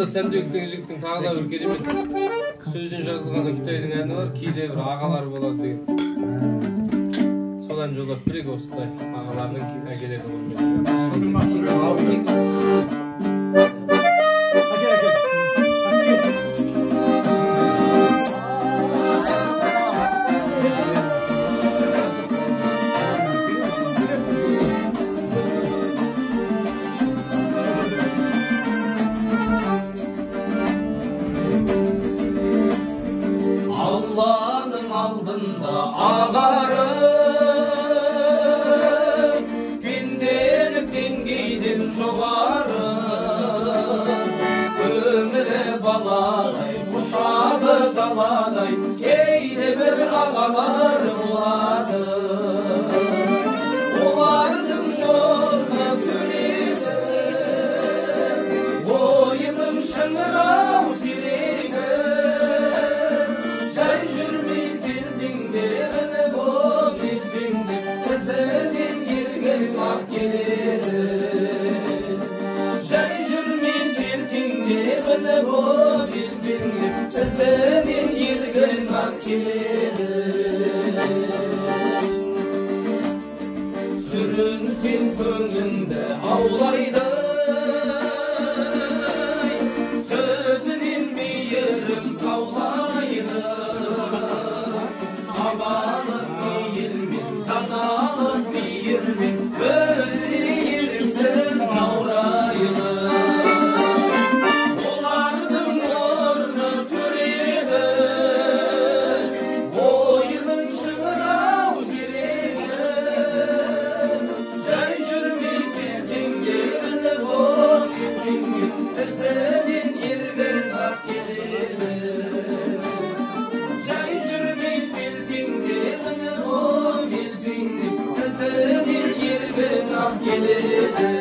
Олжас Сәндібек деген жігіттің тағы да бір керемет сөзінен жазылған Үкітайдың әні бар, кейде бір ағалар болады деген. Сол ән жолдап берейік осындай ағаларының әкелерінің құрметіне. Алланың алдында ағарым, пенделік деңгейден жоғары. Көңілі баладай, құшағы даладай, кейде бір ағалар болады. Олардың орны төреді, ойының шыңырау терегі. Жай жүрмей селтеңдеп, болып елпеңдеп, ізінен ерген ақ келеді. Жай жүрмей селтеңдеп, болып елпеңдеп, ізінен ерген ақ келеді. Сүрінсең көңіліңді аулайды, сөзінен мейірім саулайды. Ағалық мейірмен, даналық мейірмен, өзіне еріксіз жаурайды. Олардың орны төреді, ойының шыңырау терегі. Жай жүрмей селтеңдеп, болып елпеңдеп, ізінен ерген ақ келеді. Жай жүрмей селтеңдеп, болып елпеңдеп, ізінен ерген ақ келеді.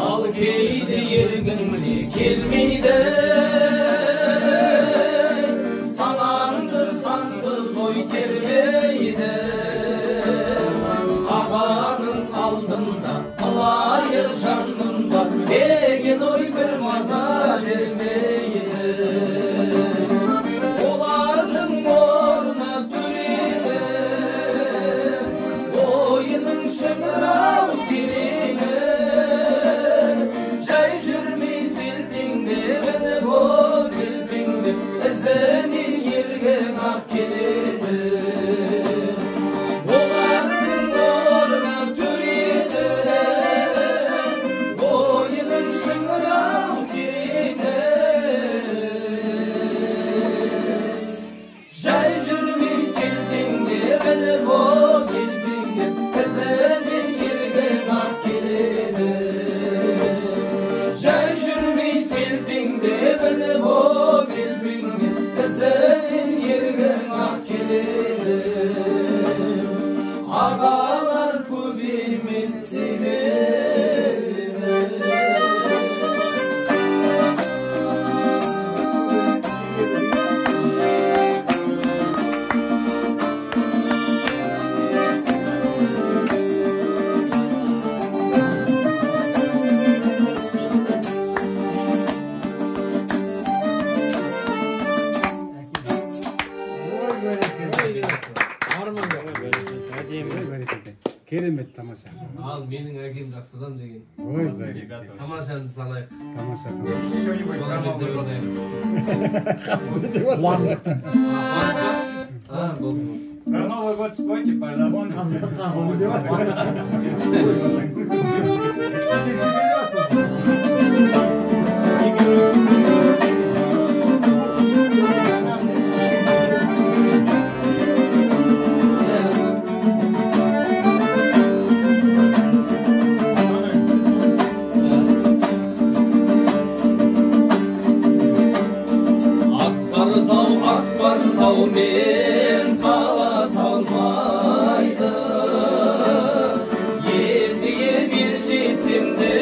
Ал кейде ергіңде келмейді, санаңды сансыз ой тербейді. Ағаның алдында ылайық жаным бар деген ой бір маза бермейді. Олардың орны төреді, ойының шыңырау тереңі. Жай жүрмей селтеңдеп, болып елпеңдеп, ізінен ерген ақ келеді. Олардың орны төреді, ойының шыңырау тереңі. Жай жүрмей селтеңдеп, болып елпеңдеп, ізінен ерген ақ келеді. Жай жүрмей селтеңдеп, болып елпеңдеп, ізінен ерген ақ келеді. Ағалар көп емес себебі. Керемет тамаша. Ал менің әкем жақсы адам деген Ой, бәрекелді. тамашаны санайық. Тамаша, тамаша. Что-нибудь про Новый год. А, болды. Про Новый год спойте, пожалуйста. Асқар тау, асқар таумен таласа алмайды. Есейіп ер жетсем де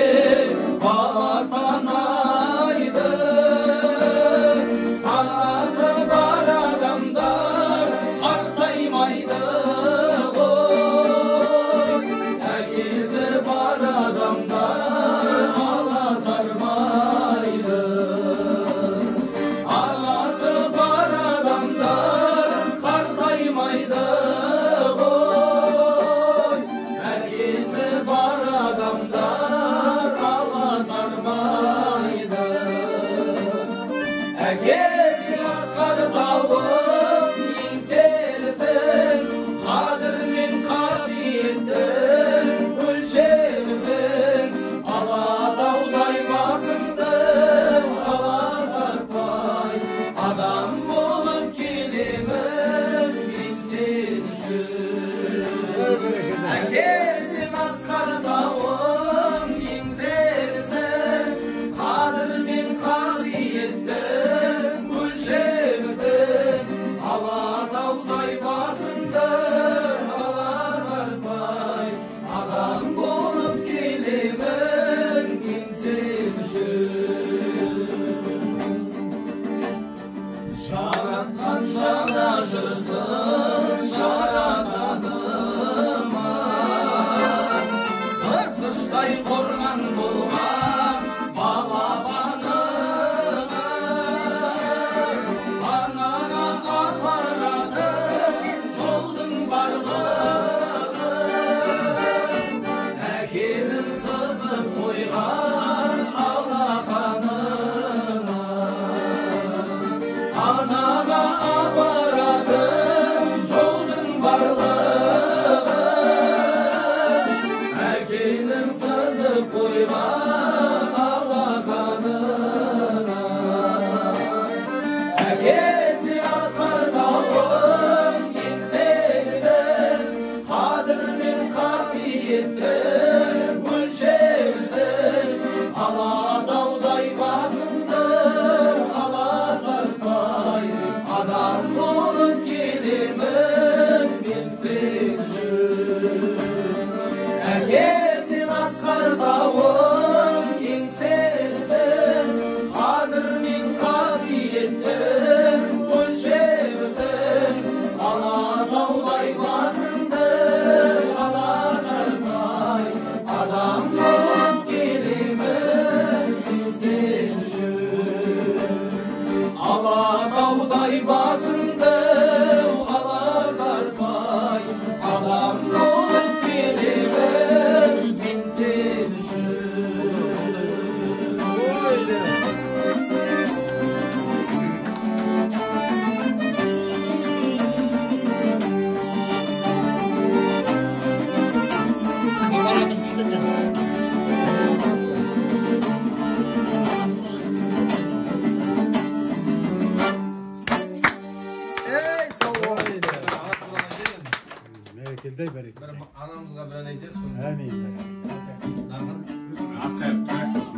Анаға апаратын жолдың барлығы, әкенің сызып қойған алақанына. Әкесі асқар тауың еңсесін, қадір мен қасиеттің өлшемісің. Алатаудай басыңды аласартпай, адам болып келемін мен сен үшін. Әке, сен асқар тауың еңсесің, қадір мен қасиеттің өлшемісің. Алатаудай басыңды аласартпай, адам болып келемін мен сен үшін. Алатаудай басыңды аласартпай, адам болып келемін мен сен үшін. Аппаратың күшті екен. Берекелдей, берекелдей. Бір анамызға бір ән айтайық соны. Әмин. Дархан. Асқар,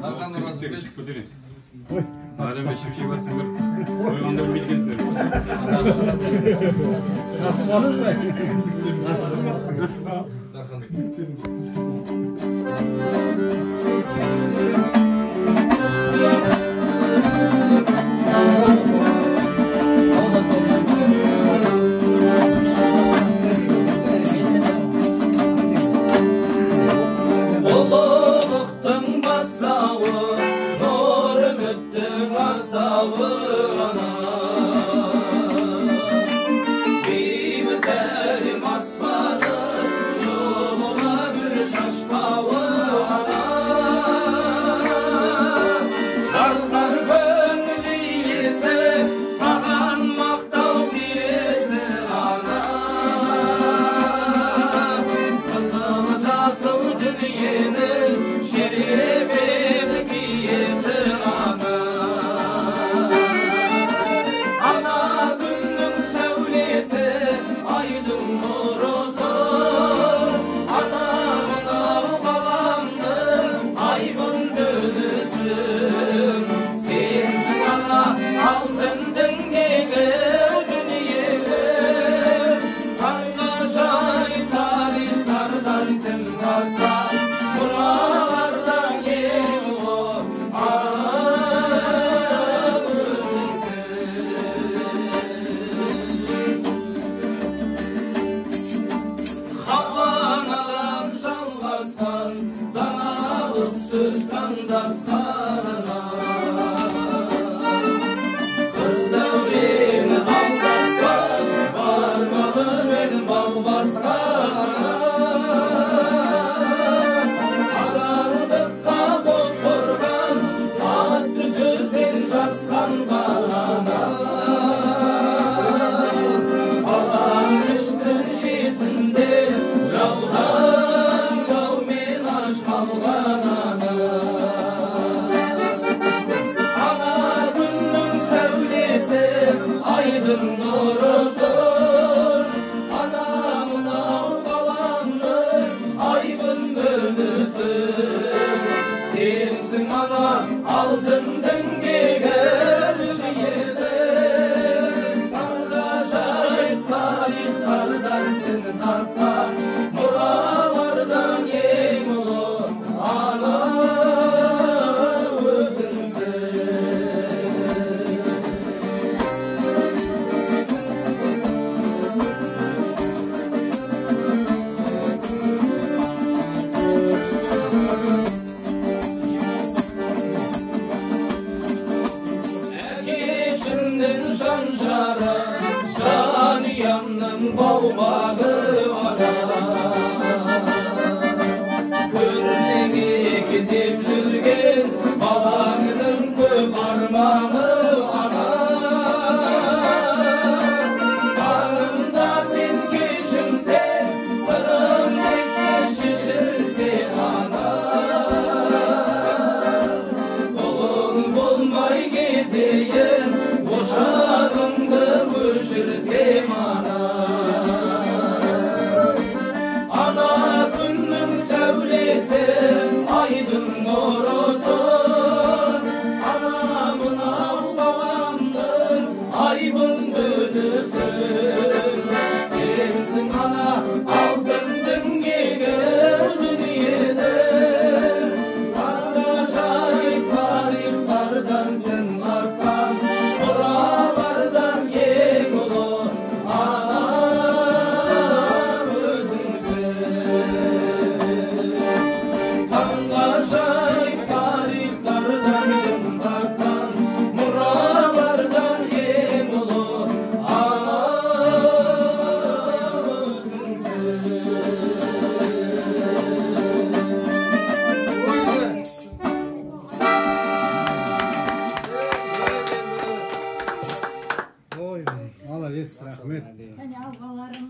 Дархан Оразбек. Шығып кетер енді. Адаммен шөпшек атсаңдар, қойғанда өлмейді екенсіңдер. Дархан. Ұлылықтың бастауы, нұр үміттің астауы ана. Бейбіт әлем аспаны, шұғыла гүл шашпауы ана. Жарқын көңіл иесі, саған мақтау киесі ана. Қызыл жасыл дүниенің шеребет киесі ана. Ана күннің сәулесі, айдың нұрысың. Ана мынау ғаламның айбын дөнісің. Сенсің ана алтын діңгегі дүниенің. Таңғажайып тарихтардан тіл тартқан мұралардан ең ұлы ана өзіңсің. Хауа анадан жалғасқан, даналық сөз таңдасқан ана. Қыз дәурені алдасқан, бармағымен бал басқан ана. Адалдыққа қос қорған, қатты сөзден жасқанған ана. Балаң ішсін, жесін де, жаудан жаумен аш қалған ана. Ана күннің сәулесі, айдың нұрысың. Ана мынау ғаламның айбын дөнісің. Сенсің ана алтын діңгегі дүниенің. Таңғажайып тарихтардан дін тартқан мұралардан ең ұлы ана өзіңсің. Әкешімнің жан жары, жанұямның баубағы ана. Күннен кетіп жүрген балаңның көп арманы ана. Молодец, рахмет. Және алғаларым.